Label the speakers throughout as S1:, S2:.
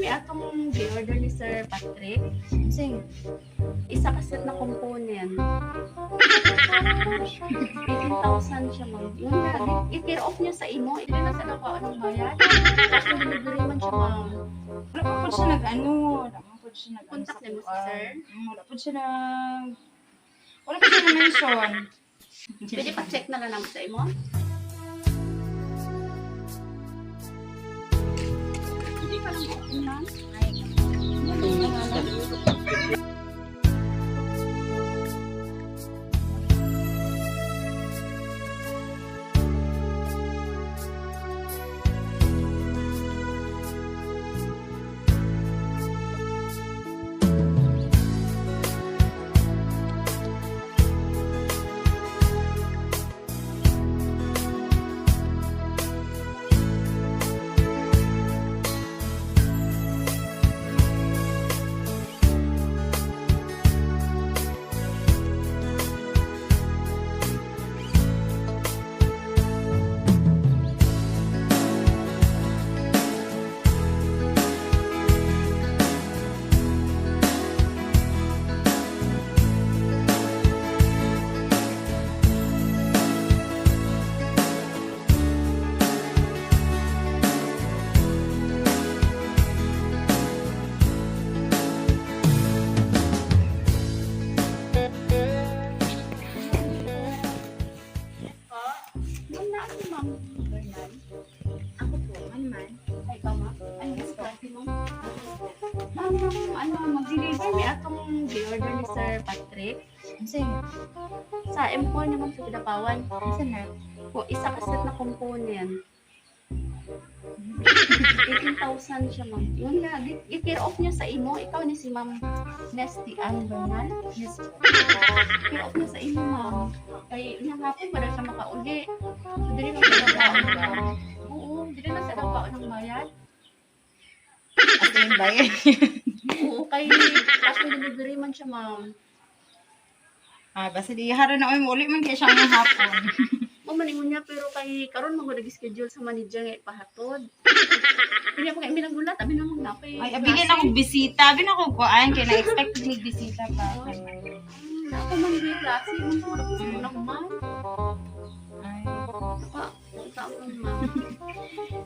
S1: Mi atong gi-order ni Sir Patrick.
S2: Sing.
S1: Isa ka set na component. 18,000 siya, ma'am. Yun na, i-tear off niya sa imo. Ito na sa nakuha ng bayad. Tapos delivery man siya, ma'am.
S2: Wala pa po siya nag-ano. Wala pa po siya nag-ano.
S1: Contact
S2: sa
S1: nimo si
S2: kuan.
S1: sir?
S2: Wala po siya nag... Wala pa siya na-mention.
S1: Pwede pa check na lang naman sa imo? Hindi pa lang open, ma'am. Ma'am, na si Ma'am Bernal.
S2: Ako po, ano man.
S1: Ay, ikaw, ma'am. Ay, yes, klase mo. Ma'am, ano, mag-deliver mi atong gi-order ni Sir Patrick.
S2: Sing.
S1: Sa M4 ni Ma'am sa Kidapawan.
S2: Saan na?
S1: Po, isa ka set na component. 18,000 siya, ma'am. Yun na, i-tear off niya sa imo. Ikaw ni si Ma'am Nesty Ann Bernal.
S2: Yes po.
S1: Tear off niya sa imo, ma'am. Kay inyang hapon, wala siya makauli. So, dili na sa dapaon ba? Oo, dili na sa dapaon ng bayad.
S2: Asa yung bayad?
S1: Oo, kay cash on delivery man siya, ma'am.
S2: Ah, basta di haro na oy uli man kay siya ngayong hapon.
S1: Mo maningon niya pero kay karon man gud schedule sa manager nga ipahatod. Hindi ako kay minanggulat, abi namang napay.
S2: Ay, abi na akong bisita, abi na akong kuan kay na-expect mig bisita pa.
S1: Ako man gyud klase, man puro ko sa man.
S2: Ay,
S1: Pa, unta ako, ma'am.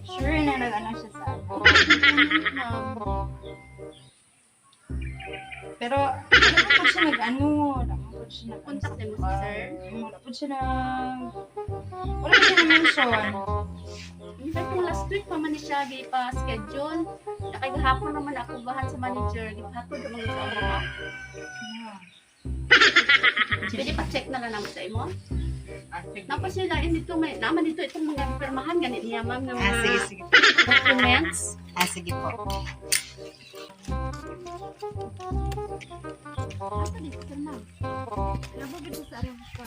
S2: sure na nag-ano siya sa ano.
S1: Ma'am.
S2: Pero wala pa po siya nag-ano, wala pa po siya nag-ano
S1: Contact
S2: sa
S1: nimo si
S2: kuan.
S1: sir?
S2: Wala po siya nag... Wala pa siya na-mention.
S1: In fact, kung last week pa man ni siya gipa-schedule. Kay gahapon naman ako bahan sa manager, gipahatod naman sa amo.
S2: Yeah.
S1: Pwede pa check na lang naman sa imo.
S2: Ah, sige.
S1: Tapos sila dito may naman dito itong mga pirmahan ganit niya, ma'am, nga
S2: Ah,
S1: mga
S2: sige, sige.
S1: documents.
S2: Ah, sige po.
S1: Asa dito sir, ma'am?
S2: Labo gid sa arang pa.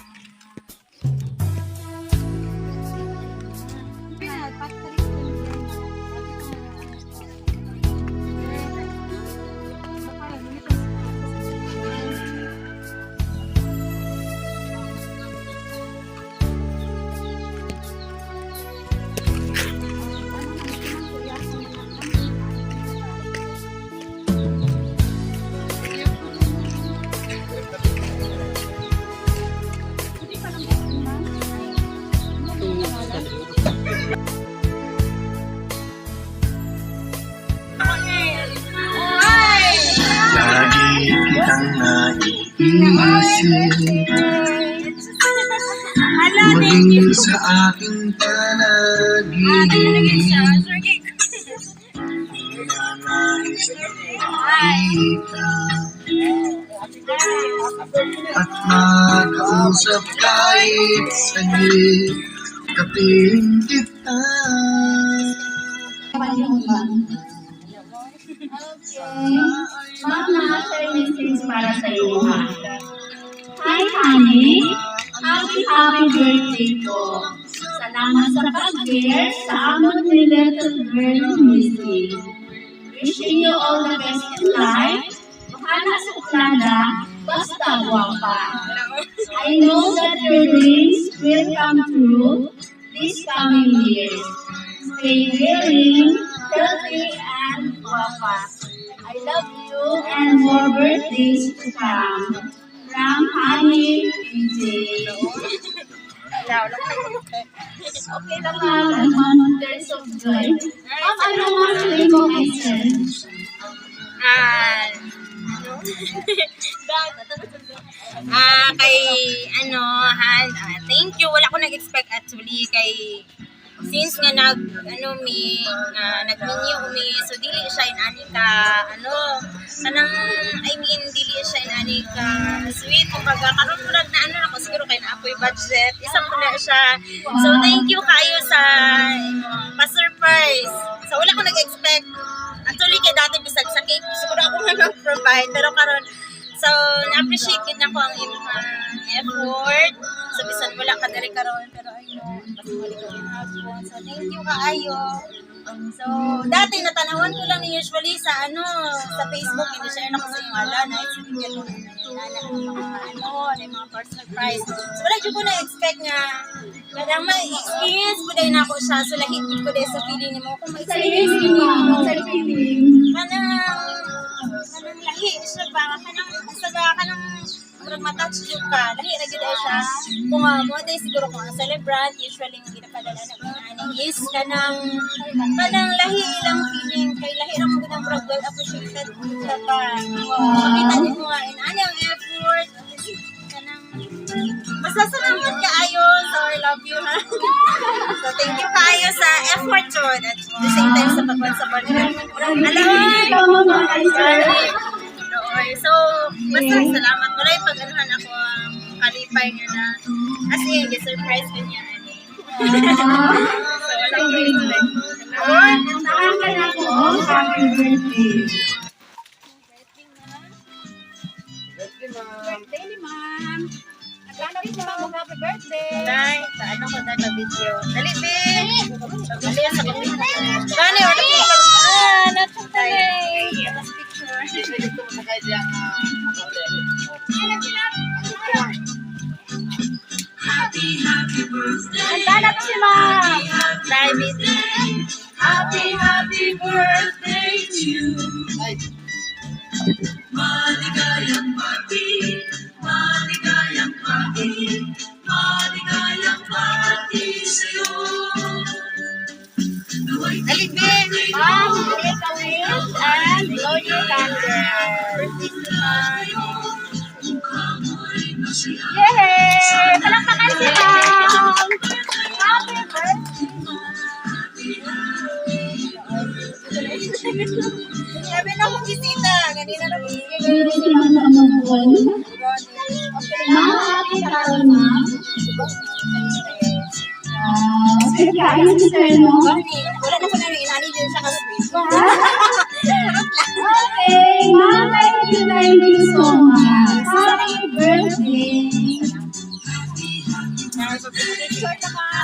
S3: Lagi kitang naiisip, maging sa aking panaginip. Nais makita at makausap kahit saglit, kapiling kita.
S1: Ma'am, na-share message para sa iyo, ha. Hi, honey. Happy, happy birthday ko. Salamat sa pag-share sa amon ni little girl, Missy. Wishing you all the best in life. Bahala sa plana, basta guwapa. I know that your dreams will come true this coming years. Stay daring, healthy, and guwapa. I love you and more birthdays to come. From Honey PJ. Okay lang, ma'am. Ang tears of joy. Ma'am, ano ang claim mo kay sir?
S4: Ah, ano? Kay ano, Han, thank you. Wala ko nag-expect actually kay since nga nag ano mi nga nagminyo mi, so dili siya in ani ka ano kanang, I mean, dili siya in ani ka sweet. Kumbaga karon murag na ano na ko siguro kay naapoy budget isa po na siya. So thank you kaayo sa pa-surprise. So wala ko nag-expect actually kay dati bisag sa cake siguro ako nga nag-provide, pero karon so na-appreciate gid nako ang imong effort. So bisan wala ka diri karon, pero I know basta wala ka gihapon. So thank you kaayo. So dati natanawan ko lang ni usually sa ano sa Facebook, hindi share na ko sa inyo ala na it's ko na ang mga ano na mga first surprise. So wala jud ko na expect nga kanang ma-experience ko dahil nako siya. So lahi gid ko dahil sa feeling nimo kung
S1: Sa
S4: ma-experience
S1: feeling,
S4: nimo
S1: ma'am. Sa feeling.
S4: Kanang lahi siya ba, kanang sa ba, kanang murag matouch jud ka, lahi ra gyud ay siya. Kung mo day siguro kung ang celebrant usually ang ginapadala na kung ani is kanang lahi ilang feeling kay lahi ra mo gud ang murag well appreciated ka ba. Makita nimo nga in ani ang effort kanang basta salamat kaayo. So I love you, ha. So thank you kaayo sa effort jud at the same time sa pagwan sa partner. Alam
S1: Ikaw, ma'am, kay sir.
S4: Nooy. So, basta salamat. Wala yung pag-anuhan ako ang kalipay nga na as in, surprise ko niya. Ani. So, wala ko expect.
S1: Saan ka na po? Happy birthday.
S2: Birthday ni ma'am. Nagplano rin si ma'am mag happy birthday.
S4: Day, sa ano ko dahil pa-video. Dali, be! Dali, sa kapit. Gani, wala ko. Natutulay. Picture.
S5: Gusto mo sakay diyan nga makauli.
S1: Handa na to si ma'am.
S4: Bye, baby.
S6: Happy, happy birthday to you.
S5: Ay,
S6: Maligayang bati, maligayang bati, maligayang bati sa'yo. Naway
S4: Dali, be!
S2: Ma'am, make a wish and blow your candle.
S6: mukha mo'y masaya.
S1: Yay! Palakpakan si ma'am. Happy birthday.
S4: Sabi na akong bisita. Ganina na akong bisita.
S1: Hindi si ma'am na umubuan. Ma'am, happy karon, ma'am. Wow. Sir, kain si sir, no?
S4: Wala na ko na rin. Inani din siya ka-sweet.
S1: Okay, ma'am, thank you so much. Happy birthday.
S4: Picture na.